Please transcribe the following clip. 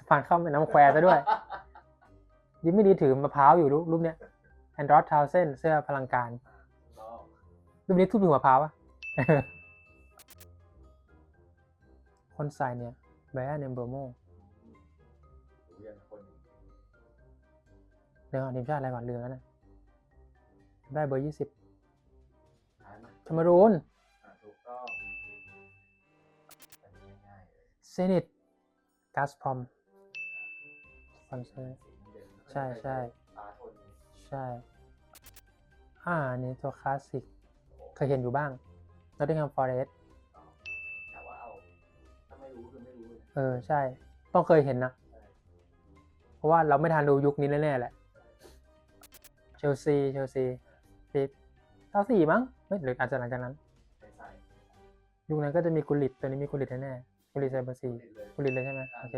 ຜ່ານຂ້າມແມ່ນ້ຳແຄວຊະດ້ວຍ. ດີບມີດີຖືມະພ້າວຢູ່ ຮູບ ຮູບເນີ້ຍ. ແອນດຣັວ ທາວເຊັນ ເສື້ອພະລັງການ. ຮູບນີ້ຖືມະພ້າວອະ. ຄົນໃສ່ເນຍ ໄບຣອັນ ເອມເບີໂມ. ດຽວ ທີມຊາດອະໄລກ່ອນ ລືມແລ້ວນະ. ໄດ້ເບີຊາວ ຄາເມຣູນ. ເຊນິດ ກາສປຣອມ ສະປອນເຊີ. ໃຊ່ໆ ໃຊ່. ອາ ອັນນີ້ຕົວຄລາສສິກ ເຄີຍເຫັນຢູ່ບ້າງ ນອດຕິງແຮມ ຟໍເຣສ. ເອີ ໃຊ່ ຕ້ອງເຄີຍເຫັນນະ ເພາະວ່າເຮົາໄມ່ທັນຮູ້ຍຸກນີ້ແນ່ໆແຫຼະ. ເຊລຊີ ເຊລຊີ ປີເກົ້າສີ່ ມັ້ງ ເອີ ຫຼືອາດຈະຫຼັງຈາກນັ້ນ. ຍຸກນັ້ນກໍຈະມີກູລິດ ຕົວນີ້ມີກູລິດແນ່ໆ. ກູລິດໃສ່ເບີສີ່ ກູລິດເລີຍໃຊ່ໄໝ? ໂອເຄ.